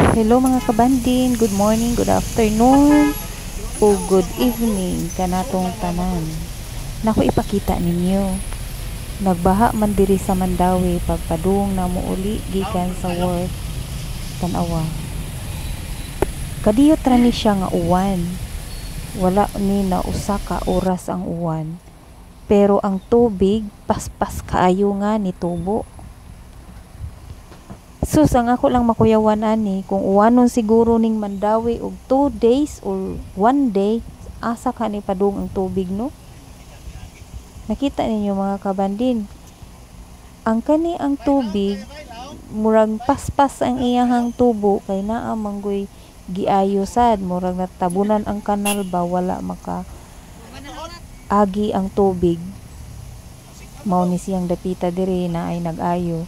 Hello, mga kabandin, good morning, good afternoon, o good evening kanatong tanan. Nako ipakita ninyo. Nagbaha man diri sa Mandaue pagpadung namo uli gikan sa work. Tan-awa. Kadiyot ra ni siya nga uwan. Wala ni na usa ka oras ang uwan. Pero ang tubig paspas kaayo nga nitubo. Sus, ang ako lang makuyawan ani, kung uwanon siguro ning Mandaue og 2 days or 1 day, asa ka ni padung ang tubig, no? Nakita ninyo, mga kabandin, ang kani ang tubig, murag paspas ang iyahang tubo kay naa manggoy giayo sad, murag natabunan ang kanal ba, wala maka agi ang tubig. Mao ni siyang dapita diri na ay nag-ayo.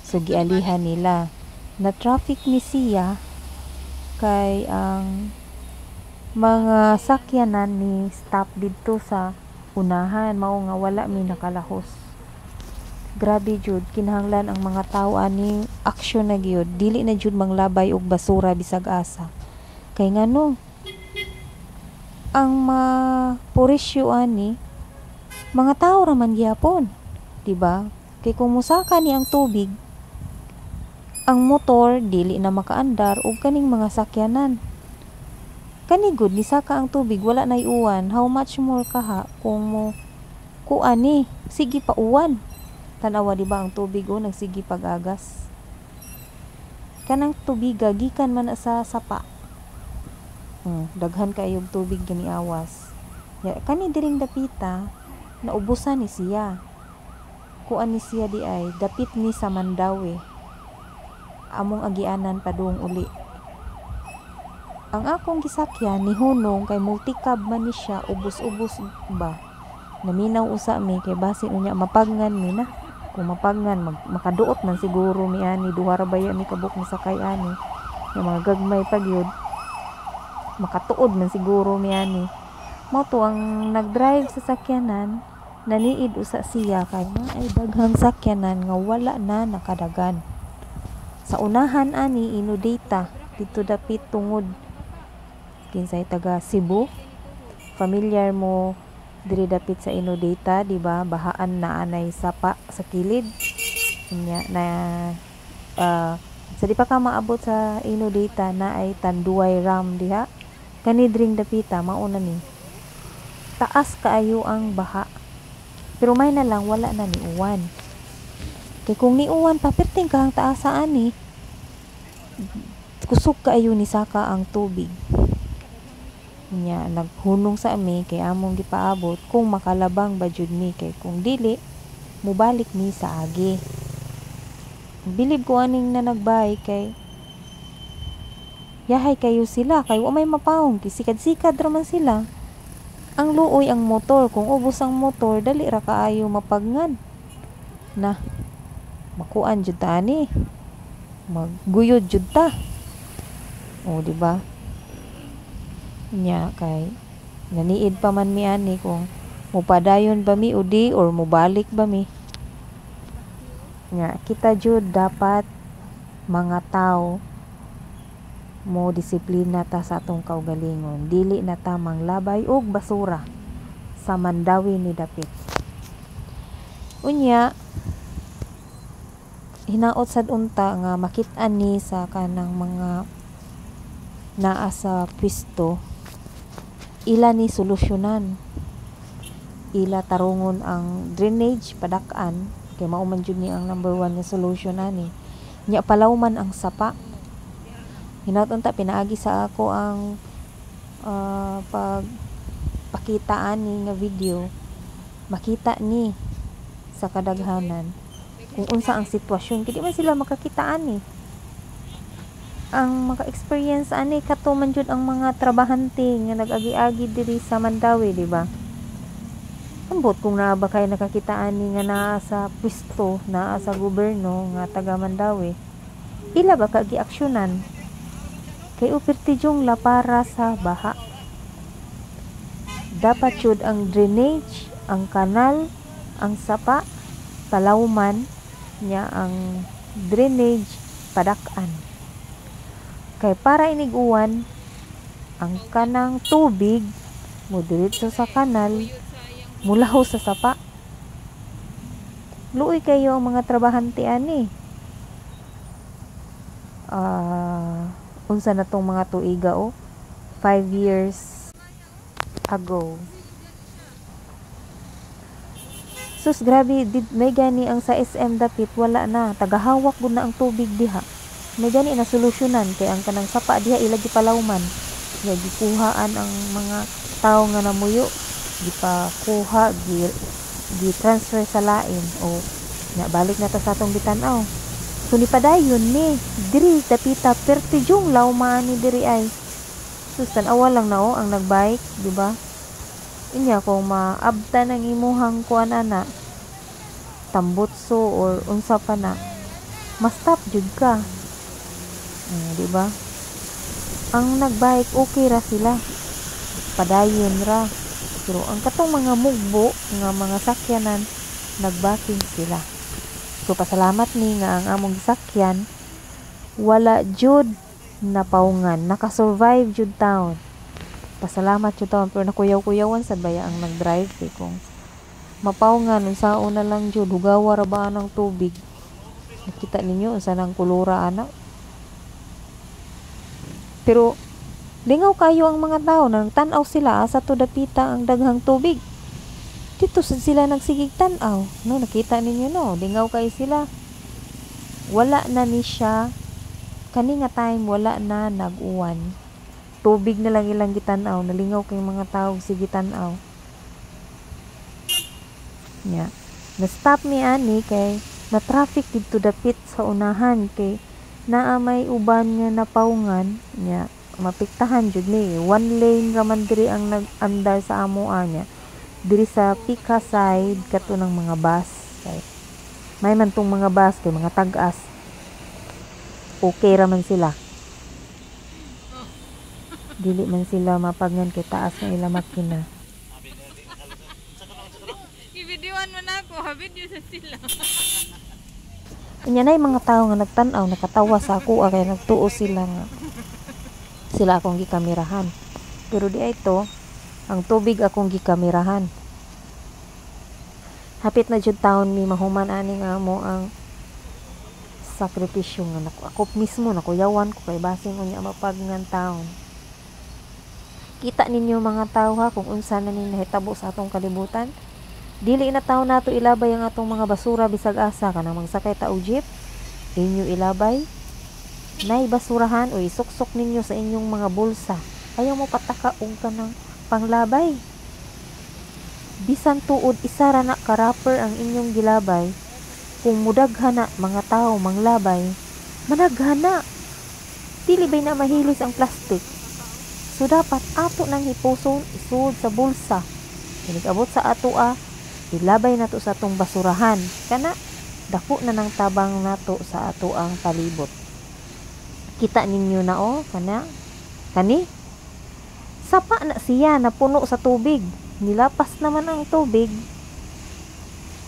So gialihan nila. Na traffic ni siya kay ang mga sakyanan ni stop didto sa unahan, mao nga wala mi nakalahos. Grabe jud, kinahanglan ang mga tawo ani aksyon na gyud, dili na jud manglabay og basura bisag asa. Kay ngano, ang mapurisyo ani mga tao ra man gihapon, di ba? Kay kung mosaka ni ang tubig, ang motor dili na makaandar og kaning mga sakyanan. Kani gud nisaka ang tubig, wala nay uwan, how much more kaha kung mo kuan ni, sige pa uwan. Tan-awa, di ba, ang tubig, oh, nagsige pag-agas. Kanang tubiga gikan man na sa sapa. Daghan kaayog tubig gani awas. Ya, kani diring dapita naubusan ni siya. Kuan ni siya di ay dapit ni sa Mandaue. Among agianan padung uli. Ang akong gisakyan nihunong kay multicab man ni siya, ubos-ubos ba. Naminaw usa mi kay basin unya mapagngan mi na. Kung mapagngan makaduot man siguro mi ani, duha ra baya mi kabuk misakay ani. Yung mga gagmay pa gyud makatuod man siguro mi ani. Mao to ang nagdrive sa sakyanan, naniid usa siya kay ay daghang sakyanan nga wala na nakadagan. Sa unahan ani inundata didto dapit tungod. Kinsay taga Cebu, familiar mo diri dapit sa Inodata, di ba? Bahaan na anay sapa sa kilid. Unya na sa di pa ka maabot sa Inodata na ay Tanduay Rum diha. Kani diring dapita mao na ni. Taas kaayo ang baha. Pero may na lang wala na ni uwan. Kay kung niuwan pa, perting kahang taasa ani. Kusog kaayo ni saka ang tubig. Nya naghunong sa ami kay among gipaabot kung makalabang ba jud mi, kay kung dili mubalik mi sa agi. Bilib ko aning na nagbike kay yahay kayo sila kay wa may mapawong kay sikad-sikad ra man sila. Ang luoy ang motor, kung ubos ang motor dali ra kaayo mapagngan. Na makuan jud ta ani. Magguyod jud ta. O, di ba? Nya kay naniid pa man mi ani kung mupadayon ba mi o di or mubalik ba mi. Nya kita jud dapat mga tao mo disiplina ta sa atong kaugalingon. Dili na ta manglabay og basura sa Mandaue ni dapit. Unya hinaot sad unta nga makit-an ni sa kanang mga naa sa pwesto, ila ni solusyonan, ila tarungon ang drainage padak-an kay mao man jud ni ang number one nga solution ani. Nya palawman ang sapa. Hinaot unta pinaagi sa ako ang pag pakita ani nga video, makita ni sa kadaghanan kung unsa ang sitwasyon kay di man sila makakita ani. Ang maka-experience ani kato man jud ang mga trabahante nga nag-agi-agi diri sa Mandaue, di ba? Ambot kung naa ba kay nakakita ani nga naa sa pwesto, naa sa gobyerno nga taga Mandaue, ila ba ka giaksyonan? Kay upirti jungla para sa baha. Dapat jud ang drainage, ang kanal, ang sapa, palawman, nya ang drainage padak-an. Kay para inig-uwan, ang kanang tubig mo diretso sa kanal, mulaho sa sapa. Luoy kayo ang mga trabahante ani. Unsa na tong mga tuiga o 5 years ago. Sus, grabe did, may gani ang sa SM dapit wala na, tagahawak gud na ang tubig diha. May gani na solusyonan kay ang kanang sapa diha ila gipalawman. Nga gikuhaan ang mga tawo nga namuyo, gipakuha, gi transfer sa lain o nya balik na ta sa atong gitan-aw. So nipadayon ni diri dapita, perti jung lawma ni diri ay. Sus, tan-awa lang na oh ang nagbike, di ba? Inya kung maabtan ang imuhang kuan ana, tambutso or unsa pa na, ma-stop jud ka. Di ba? Ang nagbike okay ra sila. Padayon ra. Pero ang katong mga mugbo nga mga sakyanan, nagbaking sila. So pasalamat ni nga ang among gisakyan wala jud napaungan, nakasurvive jud taon. Pasalamat jud taon, pero nakuyaw-kuyawan sad baya ang nagdrive kay kung mapaungan unsaon na lang jud, hugawa ra ba ang tubig. Nakita ninyo unsa nang kulura ana. Pero lingaw kayo ang mga tao, nang tan-aw sila asa to dapita ang daghang tubig. Dito sad sila nagsigig tan-aw. No, nakita ninyo no, lingaw kayo sila. Wala na ni siya kani nga time, wala na nag-uwan. Tubig na lang ilang gitan-aw, nalingaw kay mga tao sige tan-aw. Nya, na-stop mi ani kay na traffic didto dapit sa unahan kay naa may uban nga napaungan nya mapiktahan jud ni. One lane ra man diri ang nag-andar sa amoa nya. Diri sa Pika side kato ng mga bus. Kay may man tong mga bus kay mga tag-as. Okay ra man sila. Dili man sila mapagngan kay taas na ila makina. Ibidiwan mo na ako, ha-video sa sila. Unya nay mga tao nga nagtan-aw, nakatawa sa ako kay nagtuo sila nga sila akong gikamerahan. Pero di ay to, ang tubig akong gikamerahan. Hapit na jud taon mi mahuman ani nga mo ang sakripisyo nga nako. Ako mismo nakuyawan ko kay basin unya mapagngan taon. Kita ninyo mga tao ha kung unsa na ning nahitabo sa atong kalibutan. Dili na taon nato ilabay ang atong mga basura bisag asa, kanang magsakay ta og jeep, inyo ilabay nay basurahan o isuksok ninyo sa inyong mga bulsa. Ayaw mo pataka og kanang panglabay. Bisan tuod isa ra na ka wrapper ang inyong gilabay, kung mudaghan na mga tao manglabay, managhan na. Dili bay na mahilis ang plastic. So dapat ato nang hipuson isud sa bulsa. Inig-abot sa ato a, ilabay nato sa atong basurahan. Kana dako na nang tabang nato sa ato ang palibot. Kita ninyo na oh, kana kani sapa na siya napuno sa tubig. Nilapas naman ang tubig.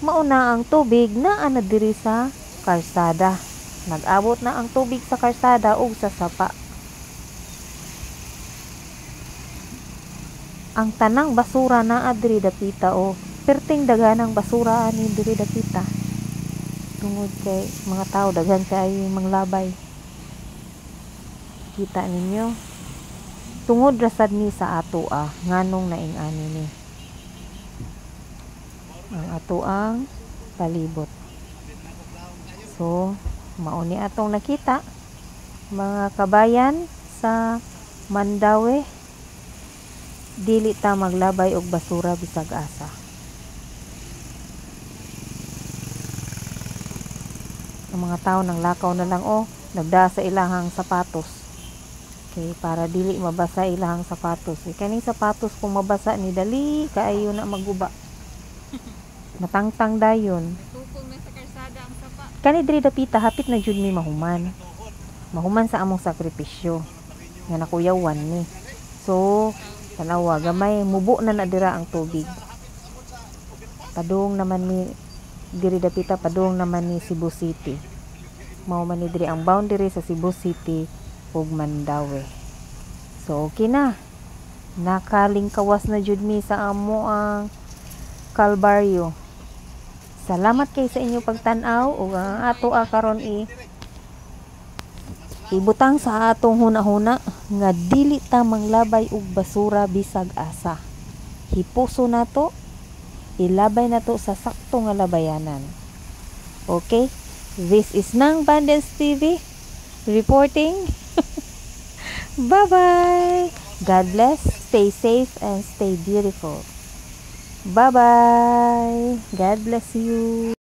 Mauna ang tubig naa na diri sa karsada. Nag-abot na ang tubig sa karsada ug sa sapa. Ang tanang basura naa diri dapita o. Perting daghanang basura ani diri dapita. Tungod kay mga tao daghan kaayo manglabay. Kita ninyo. Tungod ra sad ni sa ato ah, nganong naing ani ni. Ang ato ang palibot. So, mao ni atong nakita mga kabayan sa Mandaue. Dili ta maglabay og basura bisag asa. Ang mga tao nang lakaw na lang oh, nagda sa ilahang sapatos. Okay, para dili mabasa ilahang sapatos. Eh, kaning sapatos kung mabasa ni dali kaayo na maguba. Matangtang dayon. Natupong na sa karsada ang sapa. Kani diri dapita hapit na jud mi mahuman. Mahuman sa among sakripisyo nga nakuyawan ni. So, tanawa gamay mubo na na dira ang tubig. Padung naman ni diri dapita, padung naman ni Cebu City. Mao man ni diri ang boundary sa Cebu City ug Mandaue. So okay na. Nakalingkawas na jud mi sa amo ang kalbaryo. Salamat kay sa inyo pagtan-aw ug ang ato karon i ibutang sa atong huna-huna nga dili ta manglabay og basura bisag asa. Hipuso nato, ilabay nato sa sakto nga labayanan. Okay? This is Nang Bandens TV reporting. Bye-bye. God bless. Stay safe and stay beautiful. Bye-bye. God bless you.